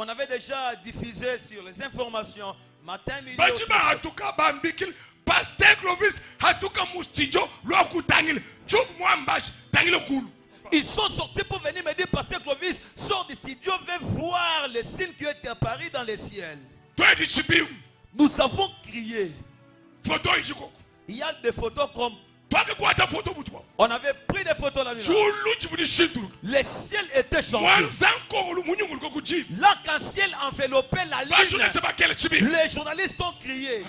On avait déjà diffusé sur les informations matin, midi. Badi bahatuka bambikila Pasteur Clovis hatuka mu studio lua kutangila tshiuvu muambashi tangila kulu. Ils sont sortis pour venir me dire, Pasteur Clovis, sors du studio, viens voir les signes qui étaient apparus dans les ciels. Tuedi tshibingu. Nous avons crié. Photo ijikoko. Il y a des photos comme Twakakuata photo butuku. On avait pris des photos là. Tshiulu tshivua dishintuluka. Le ciel était changé. Mwanza nkongolu munyunguluka ku diba. L'arc-en-ciel enveloppait la lune. Ba journalistes bakela tshibingu. Les journalistes ont crié.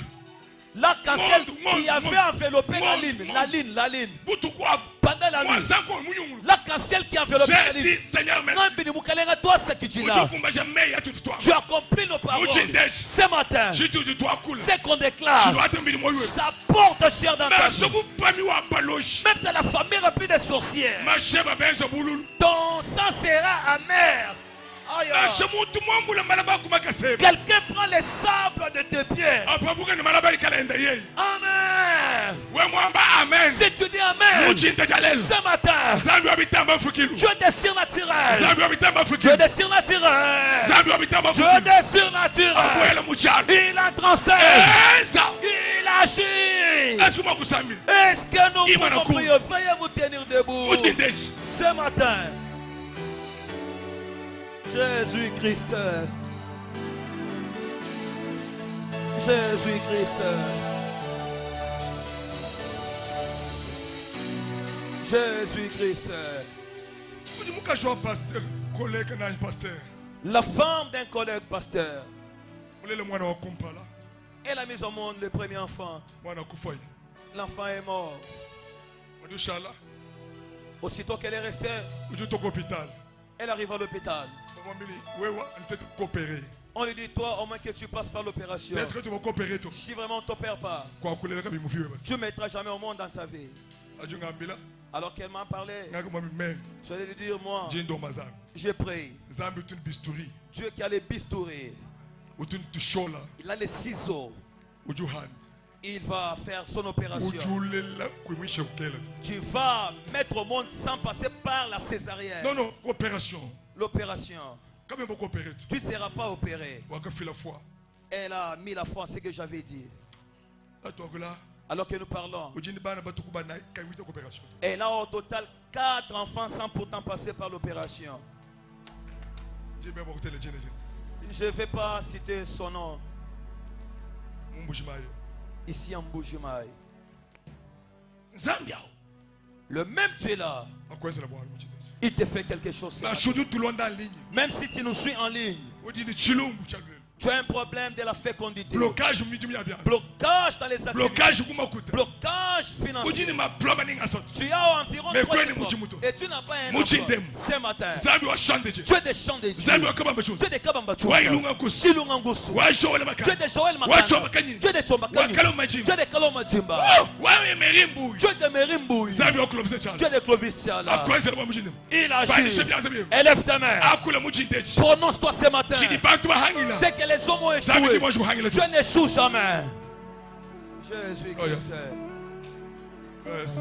L'arc-en-ciel qui avait enveloppé la lune, la lune, la lune. Butuku abu. Pendant la nuit. Mwanza nkongolu munyunguluka. L'arc-en-ciel qui enveloppait la J'ai lune. dit, Seigneur, merci. Nzambi ni mukalenga, toi, ce qui tu Udi l'as. ukumbaja meyi atudi tuamba. Tu as compris nos paroles. Udi Ce matin, Tshitudi tuakula. ce qu'on déclare, Tshiluata mbili moyo wetu. ça porte chair dans ta Nansha vie. bupami wa baloshi. Même dans la famille remplie de sorcières, Masheba benza bululu. ton sang sera amer. Aïe. Nansha muntu muambula malaba akumakasebe. Quelqu'un prend les sables de tes pieds. Apabuka ne malaba ikala enda yeyi. Amen. We mwamba amen. Si tu dis amen, Mutshinta tshia lelo. ce matin, Nzambi wa bitamba mfukilu. Dieu des surnaturels. Nzambi wa bitamba Dieu mfukilu. des surnaturels. Nzambi wa bitamba Dieu mfukilu. des surnaturels. Abuela mutshialo. Il entre en scène. Enza. Il agit. Est-ce que mwakusambila? Est-ce que nous Imana pouvons ku. prier? Veuillez vous tenir debout. Mutshindeshi. Ce matin, Jésus-Christ, Jésus-Christ, Jésus-Christ. Udi mukaji wa pasteur, collègue na pasteur. La femme d'un collègue pasteur, Mulele mwana wa kumpala. elle a mis au monde le premier enfant. Mwana kufaye. L'enfant est mort. Udi ushala. Aussitôt qu'elle est restée, Udi utoka hôpital. elle arrive à l'hôpital. Bamwambili, wewe anite coopérer. On lui dit, toi, au moins que tu passes par l'opération. Peut-être que tu vas coopérer toi. Si vraiment on ne t'opère pas, Kwa kulela kabi mufi wewe. tu ne mettras jamais au monde dans ta vie. Ajungambila. Alors qu'elle m'en parlait, Ngakumwambi me. je allais lui dire, moi, Jindo mazambi. j'ai prié. Zambi utuni bisturi. Dieu qui a les bistouris, Utuni tushola. il a les ciseaux. Uju hand. Il va faire son opération. Ujulela kuimwisha kukela. Tu vas mettre au monde sans passer par la césarienne. Non non, opération. L'opération. Quand même beaucoup opéré. Tu ne seras pas opéré. Wakafila foi. Elle a mis la foi en ce que j'avais dit. Atwakula. Alors que nous parlons, Ujini bana batuku bana kaiwita opération. elle a au total 4 enfants sans pourtant passer par l'opération. Jebe bakutele jene jene. Je ne vais pas citer son nom Mumbujimayo. ici en Mbujimayi. Nzambi awo. Le même Dieu là, Akwezela bwana mujini. il te fait quelque chose. Na shudu tulonda en ligne. Même si tu nous suis en ligne, Ujini chilumbu chalwe. tu as un problème de la fécondité. Blocage mujimi ya bia. Blocage dans les activités. Blocage kumakuta. Blocage financier. Ujini maploma ninga soto. Tu as environ Mais trois kweni diplômes muchimuto. et tu n'as pas un Muchindemu. emploi. Ce matin, Nzambi wa shandeje. tu es des champs de Dieu. Nzambi wa kabamba Tu chose. es des Kabamba Wa ilunga nkusu. Ilunga Ngusu. Wa Joel Tu es Makanya. des Joël Wa Makanya. Chomba Kanyi. Tu es des Chomba Wa Kanyi. Kaloma Jimba. Tu es des Kaloma Jimba. Oh, wa Emerimbu. Tu es des Merimbouy. Nzambi wa Clovis Chala. Tu es des Clovis Chala. Akwezela bwana mujini. Il agit. Banishe byanze byewe. Élève ta main. Akula mujindeji. Prononce-toi ce matin. Chidi bantu bahangila. C'est que les hommes ont Nzambi échoué. kimoshu kuhangila. Dieu n'échoue jamais. Jésus Oh, yes. Christ. Yes.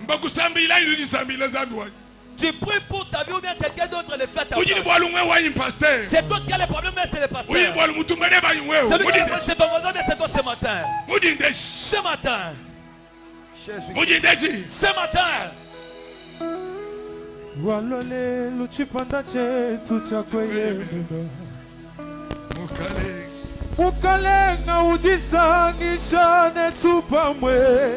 Mbakusambila ili nisambila Nzambi wanyu. Tu pries pour ta vie ou bien quelqu'un d'autre le fait à ta Ujini place. bwalu mwe wanyu pasteur. C'est toi qui as les problèmes, mais c'est le pasteur. Ujini bwalu mutumba ne banyu wewe. Celui qui a les Mujindeji. problèmes, c'est ton voisin, mais c'est toi ce matin. Mujindeji. Ce matin. Jésus. Mujindeji. Ce matin. Walole luchipanda chetu cha kweyemena Mukale. mukalenga ujisangisha netu pamwe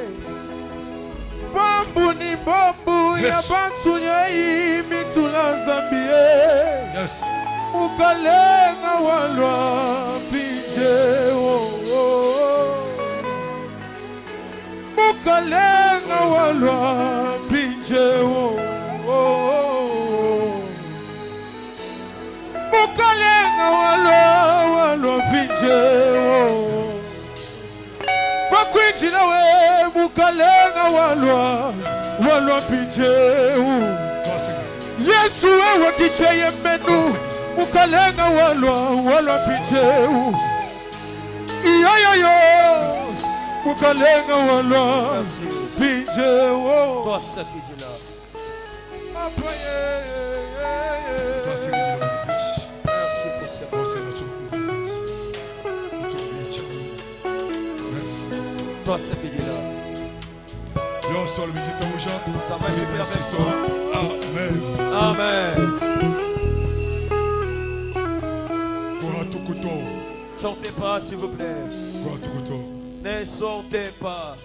bambu ni bambu ya Yes. bantu nyei mitula zambie Yes. mukalenga walwa pije oh, oh. mukalenga walwa pije oh, oh. mukalenga walwa walwa pije oh. Bakwinjila we mukalenga walwa walwa pije oh. Yesu wewe kicheye menu mukalenga walwa walwa picheu iyoyoyo mukalenga walwa Merci. picheu Toi, ce qui dit là. Apa ye, ye, ye. Merci pour ce Merci. Toi, c'est là. Ça va essayer avec toi. Amen. Amen. Sortez pas, s'il vous plaît. Ne sortez pas.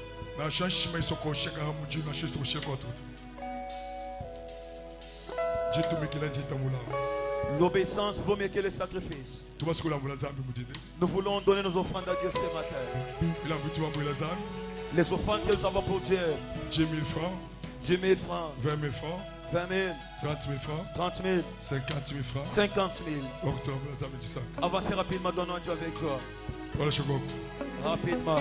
L'obéissance vaut mieux que le sacrifice. Nous voulons donner nos offrandes à Dieu ce matin. Les offrandes que nous avons pour Dieu. 10 000 francs. 10 000 francs. 20 000 francs. 20 000. 30 000 francs. 30 000. 50 000 francs. 50 000. Avancez rapidement, donnons à Dieu avec joie. Rapidement.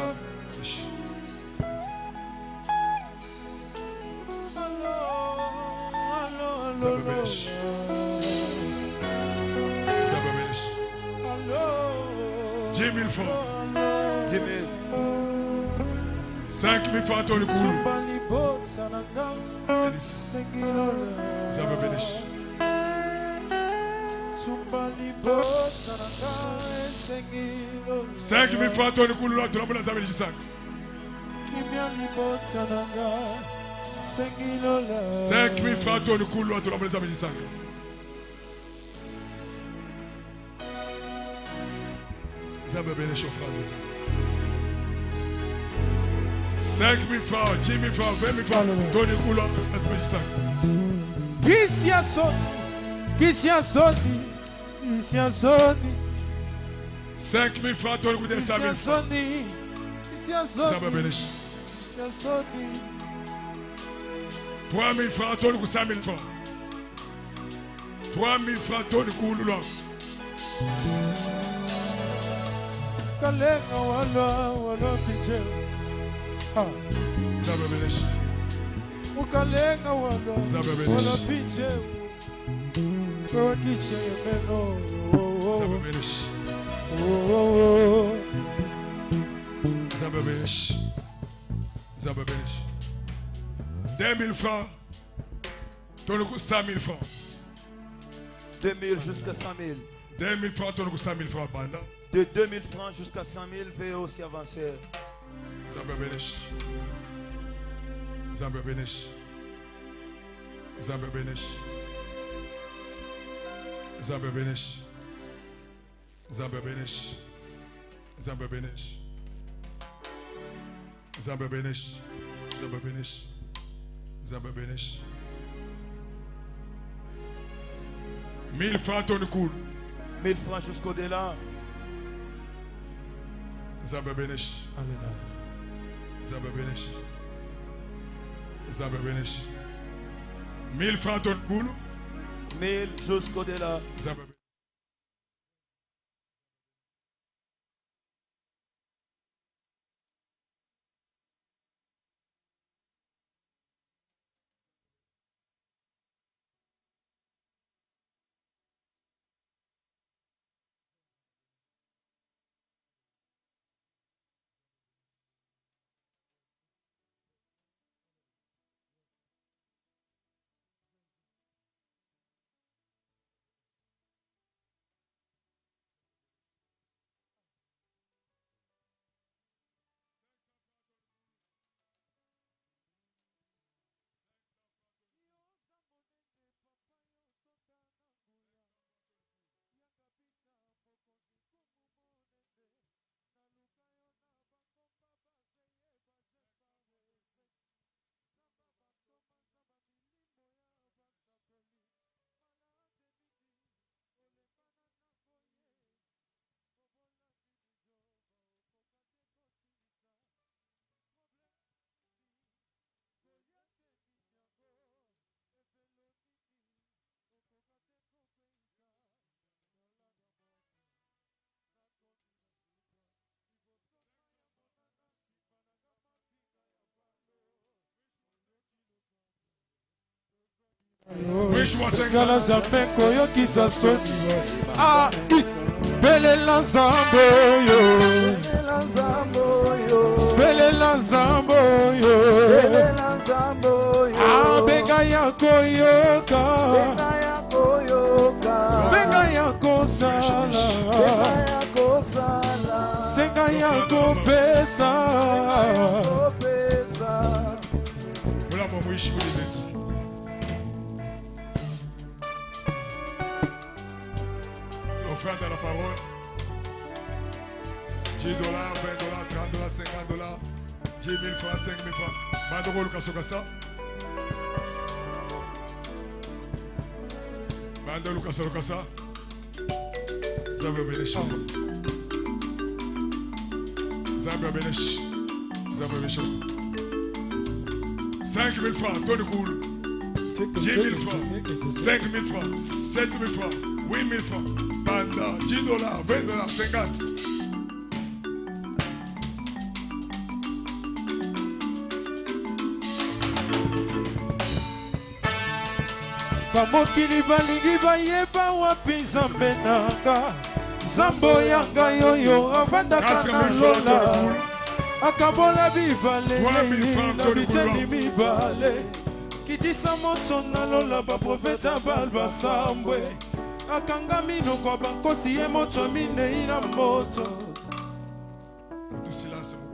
Dix mille francs. 10 000. 5 000 francs, Tony Koulou. 5 000 francs, Tony Koulou, tu l'as 5. 5 000 francs, Tony Koulou, tu l'as 5. 5 000 francs, 10 000 francs, 20 000 francs, Tony Koulou, 5. 5 000 francs, Tony Koulou, 5 000 francs. 3 000 francs, Tony Koulou, 5 000 francs. 3 000 francs, Tony Koulou. Kalenga wala wala pinje. Ukalenga wala wala pinje. Kwa kiche meno. Zababelish. Zababelish. 2 000 francs. Tony Koulou, 100 000 francs. 2 000 jusqu'à 100 000. 2 000 francs, Tony Koulou, 100 000 francs. Banda. De 2 000 francs jusqu'à 100 000, veuillez aussi avancer. Zambia Zambia Benesh. Zambia Benesh. Zambia Benesh. Zambia Benesh. Zambia Benesh. Zambia Benesh. Zambia Benesh. Zambia Benesh. 1000 francs, Tony Koul. 1000 francs jusqu'au-delà. Zambia Benesh. Zambia Benesh. Zambia Benesh. 1000 francs, Tony Koul. 1000 jusqu'au-delà. Zambia Ngala nzambe koyokisa soni. Ah, belela nzambe oyo. Belela nzambe oyo. Abenga ya koyoka. Offrande à la parole. 10 dollars, 20 dollars, 30 dollars, 50 dollars, 10 000 francs, 5 000 francs. Bandoko lukasokasa. Bando lukasokasa. Nzambe abenesha. Nzambe abenesha. Nzambe abenesha. 5 000 francs, Tony Koulou. 10 000 francs, 5 000 francs, 7 000 francs, 8 000 francs. Banda, 10 dollars, 20 dollars, 50. Bamokili balingi bayeba wapi nzambe nanga nzambo ya ngai oyo avandaka na lola akabola bibale na biteni mibale kitisa moto na lola baprofeta balbasambwe akanga minoko bankosi ye moto minei na moto. Tout silence.